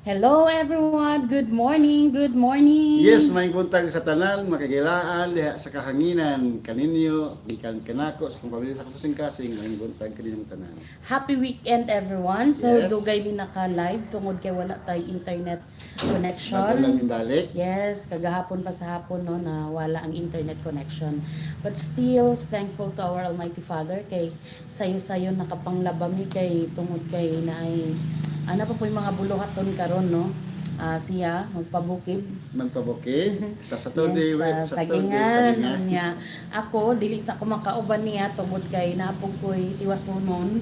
Hello everyone, good morning, good morning. Yes, maayong buntag sa tanan, makagilaan diha sa kahanginan kaninyo, gikan kanako sa akong pamilya, sa akong kasing-kasing, maayong buntag kaninyong tanan. Happy weekend, everyone. So dugay mi naka-live tungod kay wala tay internet connection. Bago lang yung balik. Yes, kagahapon pa sa hapon, no, na wala ang internet connection. But still thankful to our Almighty Father kay sayo-sayo nakapanglaba mi kay tungod kay naay ana pa po yung mga buluhaton karon, no. Ah, siya magpabukid. Magpabukid sa Saturday, Yes, sa Saturday, sagingan. Sagingan. Niya. Ako, dili sa ko makauban niya tungod kay naa pud ko'y tiwasunon.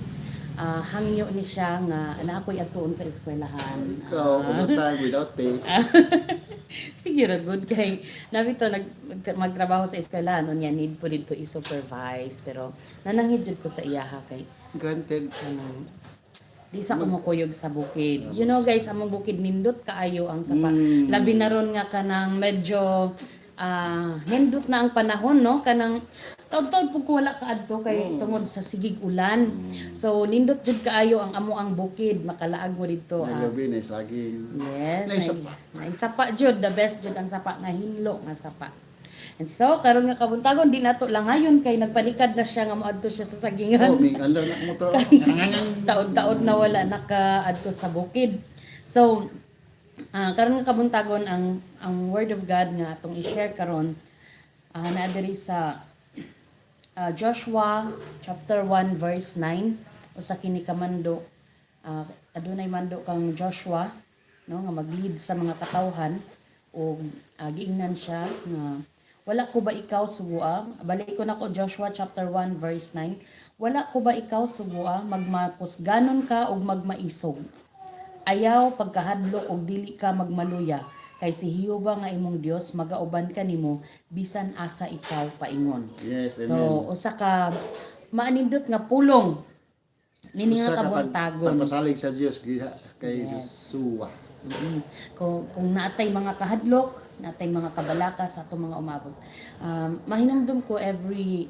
Ah, hangyo ni siya nga naa ko'y atuon sa eskwelahan. Ikaw, overtime without pay. Sige ra good kay nabito nag magtrabaho sa eskwelahan, unya need po dito i-supervise, pero nananghid jud ko sa iyaha kay Granted. Kanang di sa kumukuyog sa bukid. You know guys, among bukid nindot kaayo ang sapa. Labi na ron nga kanang medyo nindot na ang panahon, no, kanang taud-taud pud ko wala kaadto kay tungod sa sigig ulan. So nindot jud kaayo ang amo ang bukid, makalaag mo didto. May lubi, na saging. Yes, Naisapa. naisapa jud, the best jud ang sapa nga hinlo nga sapa. And so karon nga kabuntagon, di nato lang ngayon kay nagpanikad na siya nga moadto siya sa sagingan. Oh, may andar na mo to. Taod-taod na wala nakaadto sa bukid. So, karon nga kabuntagon, ang word of God nga atong i-share karon naa diri sa Joshua chapter 1 verse 9. Usa kini ka mando, adunay mando kang Joshua, no, nga mag-lead sa mga katawhan ug giingnan siya nga, "Wala ko ba ikaw sugua?" Balik ko nako Joshua chapter 1 verse 9. "Wala ko ba ikaw sugua? Magmakusganon ka ug magmaisog. Ayaw pagkahadlok og dili ka magmaluya kay si Jehova nga imong Dios magauban kanimo bisan asa ikaw paingon." Yes, amen. So usa ka maanindot nga pulong nini Usa nga ka kabuntagon. pagpasalig sa Dios giha kay Joshua. Kung naatay mga kahadlok, naatay mga kabalaka sa atong mga umabot. Mahinumdum ko every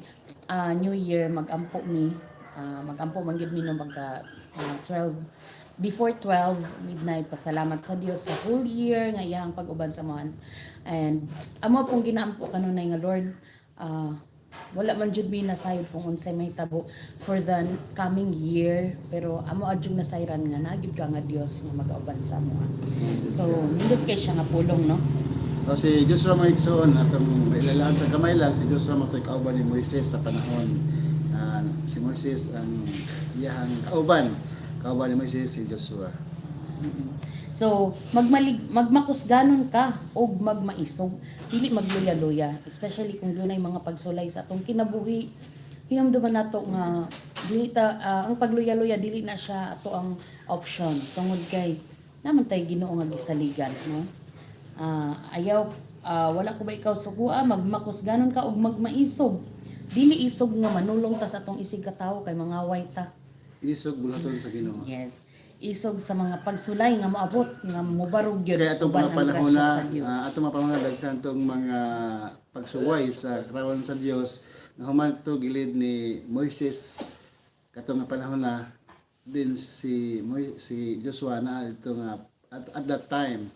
New Year magampo mi, magampo man gid mi no magka 12, before 12 midnight, pasalamat sa Dios sa whole year nga iyang pag-uban sa mga. And amo pong ginaampo kanunay nga, "Lord, wala man jud mi nasayod kung unsay mahitabo for the coming year, pero amo adyong nasayran nga naa gyud ka nga Dios nga magauban sa amo." So nindot kay siya nga pulong, no? O si Joshua, mga igsoon, atong mailalaan sa gamay lang, si Joshua mato'y kauban ni Moises sa panahon. Si Moises ang iyahang kauban. Kauban ni Moises si Joshua. So, magmalig magmakusganon ka og magmaisog, dili magluya-luya, especially kung dunay mga pagsulay sa atong kinabuhi. Hinumduman nato nga dili ta ang pagluya-luya dili na siya ato ang option tungod kay naman tay Ginoo nga gisaligan, no? Ayaw "Wala ko ba ikaw sugua? Magmakusganon ka og magmaisog." Dili isog nga manulong ta sa atong isig katawo kay mangaway ta. Isog bulaton sa Ginoo. Yes. Isog sa mga pagsulay nga moabot nga mobarog gyud Kaya atong uban mga ang panahon grasya na, sa Dios. Atong mga panahon na daghan tong mga pagsuway sa katawan sa Dios nga human to gilid ni Moises katong nga panahon na din si Joshua na ito nga at that time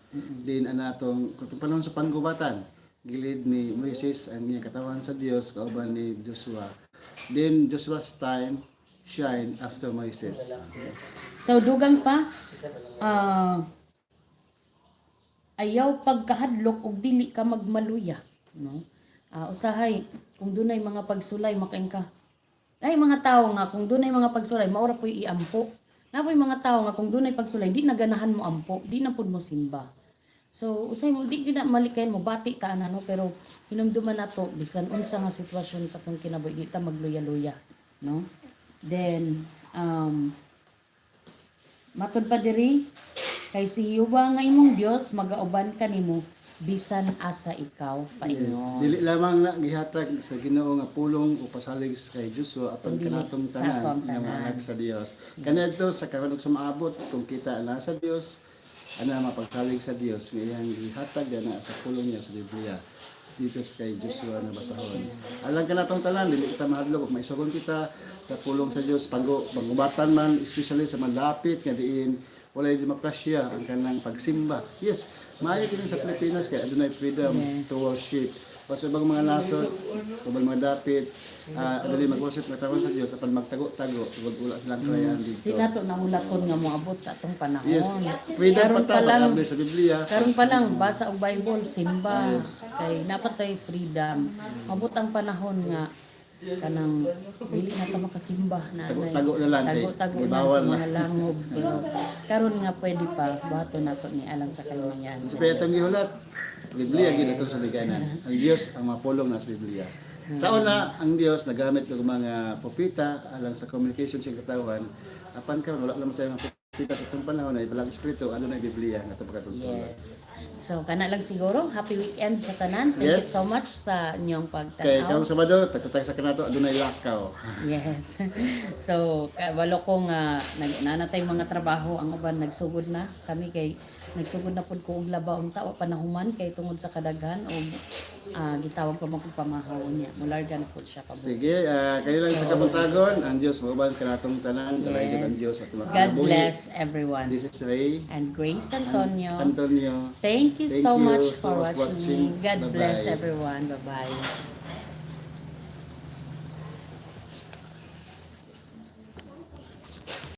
din ana atong katong panahon sa panggubatan, gilid ni Moises ang iyang katawan sa Dios, kauban ni Joshua. Then Joshua's time shine after Moises. So dugang pa, ayaw pagkahadlok ug dili ka magmaluya, no? Usahay kung dunay mga pagsulay makain ka. Ay mga tao nga kung dunay mga pagsulay maura po'y iampo. Na po'y mga tao nga kung dunay pagsulay di na ganahan mo ampo, di na pud mo simba. So usay mo di gyud na malikayan mo bati ta ana, no, pero hinumduman nato bisan unsa nga sitwasyon sa atong kinabuhi, di ta magluya-luya, no? Then matud pa diri, kay si Jehova nga imong Dios magauban kanimo bisan asa ikaw paingon. Dili lamang na gihatag sa Ginoo nga pulong o pasalig kay Joshua apan Kundi kanatong sa tanan atong nga tanan. mga anak sa Dios. Kanadto sa karon sa maabot kung kita na sa Dios ana mapagsalig sa Dios nga iyang gihatag na sa pulong niya sa Biblia. Dito sa kay Joshua na basahon. Alang kanatong tanan, dili kita mahadlok ug maisugon kita sa pulong sa Dios pago pangubatan man, especially sa malapit nga diin walay demokrasya ang kanang pagsimba. Yes, maayo kini sa Pilipinas kay adunay freedom to worship. But sa ibang mga nasod, ubang mga dapit, adunay mag-worship na sa Dios apan magtago-tago tungod wala silang kalayahan Di dito. nato nahulaton nga moabot sa atong panahon. Yes, freedom Karon pa ta pa lang pag-abli sa Biblia. Karon pa lang basa og Bible, simba, kay napatay freedom. Mabot ang panahon nga kanang dili na ta makasimba na Tago-tago na lang, kay tago-tago na gibawal sa na. mga langob, pero karon nga pwede pa, buhaton nato ni alang sa kalimayan. Sa kaya itong gihulat, Biblia gid ito sa liganan. Ang Dios ang mapulong na sa Biblia. Sa una, ang Dios nagamit og mga propeta alang sa communication sa katawhan. Apan karon wala naman tayo mga propeta sa itong panahon ay balang espiritu ano na Biblia nga itong pagkatultulan. Yes. So kana lang siguro, happy weekend sa tanan. Thank you so much sa inyong Kay pagtanaw. karong Sabado, tagsa-tagsa kanato adunay lakaw. Yes. So, walo ko nga nanatay mga trabaho ang uban nagsugod na kami kay nagsugod na pud ko og laba unta wa pa nahuman kay tungod sa kadaghan og gitawag pa man kog pamahaw niya. Mularga na pud siya kabuk. Sige, kayo lang sa kabuntagon, ang Dios mauban kanatong tanan, yes. Ang Dios at mga God kinabuhi. bless everyone. This is Ray And Grace Antonio. Antonio. Thank you Thank so you much so for much watching. watching. God bless Bye-bye. everyone. Bye-bye.